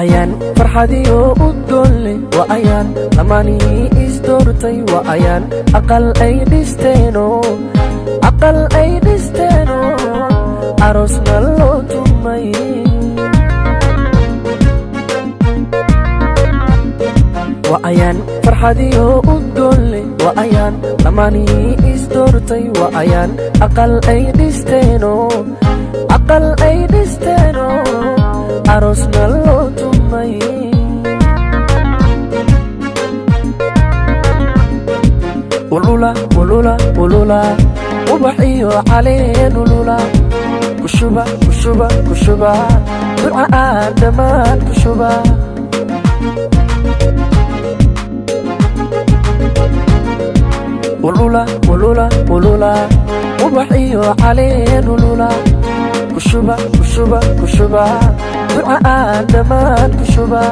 Ayaan farxadiyo udgoonle, waa ayaan lamaanihii isdoortay, waa ayaan aqal ay dhisteeno, aqal ay dhisteeno, aroosna loo tumay. Waa ayaan farxadiyo udgoonle, waa ayaan lamaanihii isdoortay, waa ayaan aqal ay dhisteeno, aqal ay dhisteeno, aroosna loo tumay. Ulula ulula ulula, ubax iyo caleen ulula, kushuba kushuba kushuba, duca aan dhammaan kushuba. Ulula ulula ulula, ubax iyo caleen ulula, kushuba kushuba kushuba, duca aan dhammaan kushuba.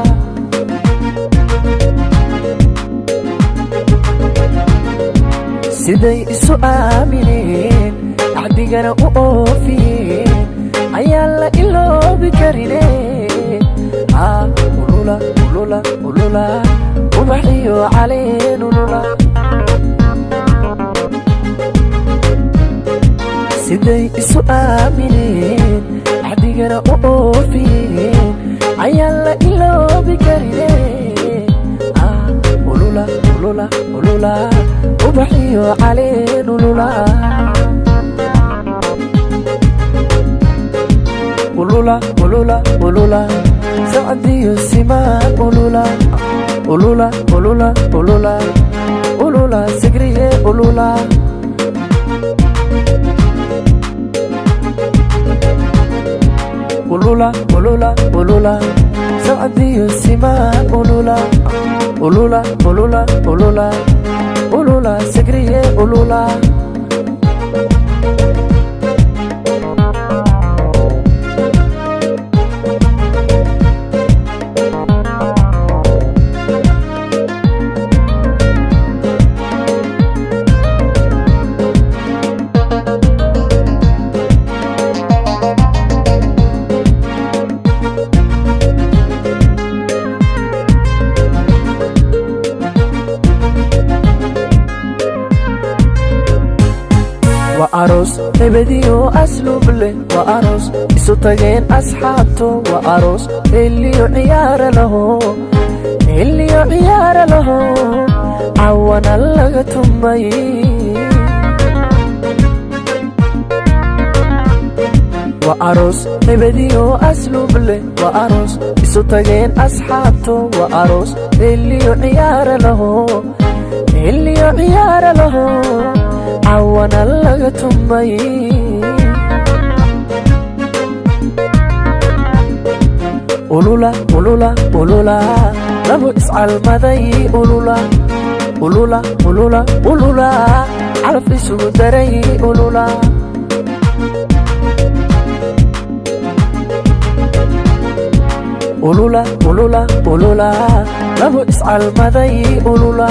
Siday isu aamineen, axdigana u oofiyeen, ayaan la iloobi karine. Ulula ulula ulula, ubax iyo caleen ulula. Siday isu aamineen, axdigana u oofiyeen, ayaan la iloobi karine. Ulula ulula ulula, ubax iyo caleen ulula. Ulula ulula ulula, sacdiyo simaan ulula. Ulula ulula ulula, ulula sigriye ulula. Ulula ulula ulula, sacdiyo simaan ulula. Ulula ulula ulula, ulula sigriye ulula. Waa aroos hebediyo asluub leh, waa aroos isu tageen asxaabto, waa aroos heliyo ciyaara laho, heliyo ciyaara laho, cawana laga tumay. Waa aroos hebediyo asluub leh, waa aroos isu tageen asxaabto, waa aroos heliyo ciyaara laho, heliyo ciyaara laho, cawana laga tumay. Ulula ulula ulula, labo iscalmaday ulula. Ulula ulula ulula, calaf isugu daray ulula. Ulula ulula ulula, labo iscalmaday ulula.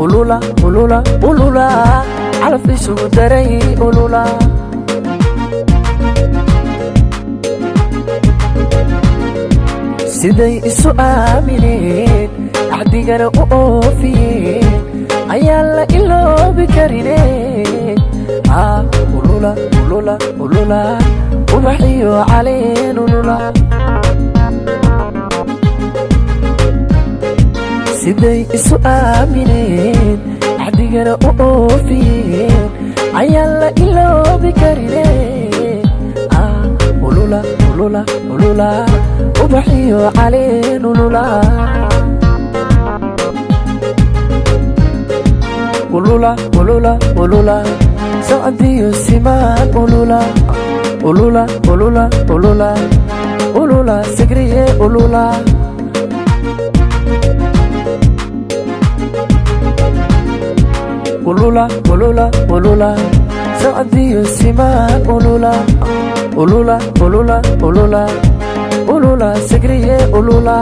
Ulula ulula ulula, calaf isugu daray ulula. Siday isu aamineen, axdigana u oofiyeen, ayaan la iloobi karine. Ulula ulula ulula, ubax iyo caleen ulula. Siday isu aamineen, axdigana u oofiyeen, ayaan la iloobi karine. Ulula ulula ulula, ubax iyo caleen ulula. Ulula ulula ulula, sacdiyo simaan ulula. Ulula ulula ulula, ulula sigriye ulula. Ulula ulula ulula, sacdiyo simaan ulula. Ulula ulula ulula, ulula sigriye ulula.